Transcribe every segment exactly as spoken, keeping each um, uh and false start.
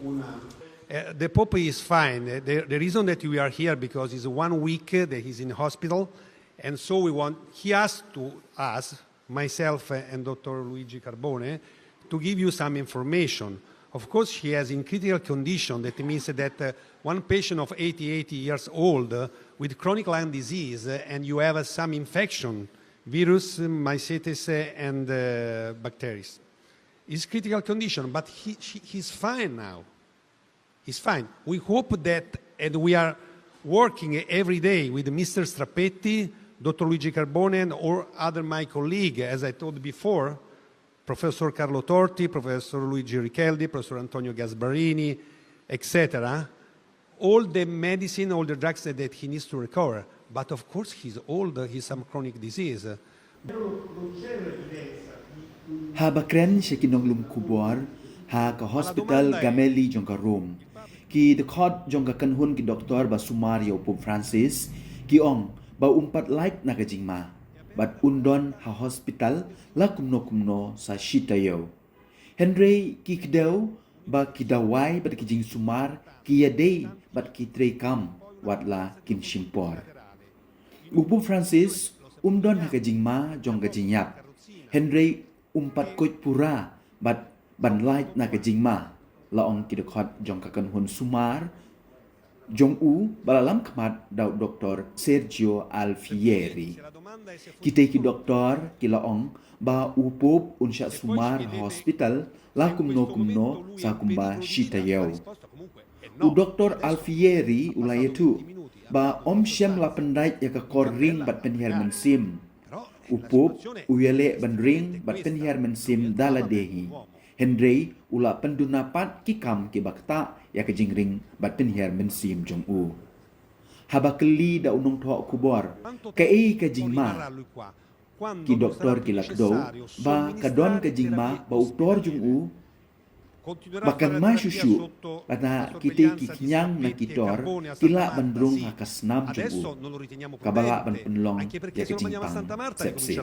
Uh, the Pope is fine. Uh, The, the reason that we are here because it's one week uh, that he's in hospital, and so we want. He asked to us, myself uh, and Doctor Luigi Carbone, to give you some information. Of course, he has in critical condition. That means that uh, one patient of eighty-eight years old uh, with chronic lung disease, uh, and you have uh, some infection, virus, mycetes, uh, and uh, bacteria. Is critical condition, but he, he, he's fine now. He's fine. We hope that, and we are working every day with Mister Strappetti, Doctor Luigi Carbone, and all other my colleague, as I told before, Professor Carlo Torti, Professor Luigi Richeldi, Professor Antonio Gasbarrini, et cetera. All the medicine, all the drugs that, that he needs to recover. But of course, he's old, he's some chronic disease. Haba kren sha ki nonglum khubor ha ka hospital Gemelli jong ka Rome, ki dkhot jong ka kynhun ki doktor ba sumar ïa u Pope Francis ki ong ba um pat lait na ka jingma bad un don ha hospital la kumno kumno sa shi taïew. Hynrei ki kdew ba ki dawai bad ki jingsumar ki ïadei bad ki treikam wat la kim shim por. U Pope Francis um don ha ka jingma jong ka jingïap, hynrei um pat koit pura bad ban lait na ka jingma, la ong ki dkhot jong ka kynhun sumar jong u ba la lam khmat da u Doktor Sergio Alfieri. Kitei ki doktor ki la ong ba u Pope un shah sumar ha hospital la kumno kumno sa kumba shi taïew. U Doktor Alfieri u la ïathuh ba ym shym la pyndait ïa ka kor ring bad pynhiar mynsiem. U Pope u ïaleh ban ring bad pynhiar mynsiem da lade hi. Hynrei u la pynduna pat ki kam kiba ktah ïa ka jingring bad pynhiar mynsiem jong u. Haba kylli da u nongthoh khubor kaei ka jingma, ki doktor ki la kdew ba ka don ka jingma ba u tor jong u ba kan ma shuh shuh, lada kitei ki khñiang na ki tor ki lah ban rung ha ka snam jong u, kaba lah ban pynlong ïa ka jingpang sepsis.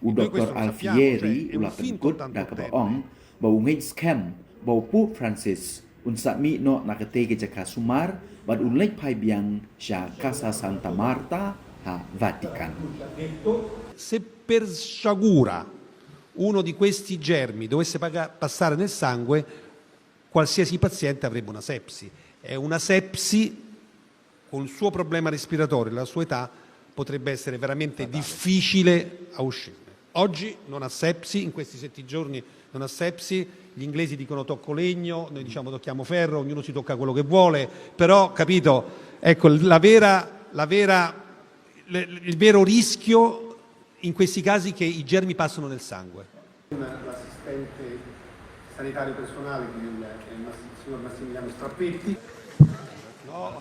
U Doktor Alfieri u la pynkut da kaba ong ba u ngeit skhem ba u Pope Francis un sa mih noh na katei ka jaka sumar bad un leit phai biang sha Casa Santa Marta ha Vatican. Se per sciagura uno di questi germi dovesse paga- passare nel sangue, qualsiasi paziente avrebbe una sepsi. E una sepsi, col suo problema respiratorio e la sua età, potrebbe essere veramente difficile a uscirne. Oggi non ha sepsi, in questi sette giorni non ha sepsi, gli inglesi dicono toccolegno, noi diciamo tocchiamo ferro, ognuno si tocca quello che vuole, però, capito, ecco, la vera, la vera, le- il vero rischio in questi casi è che i germi passano nel sangue. L'assistente sanitario personale del eh, Massi- signor Massimiliano Strappetti. No,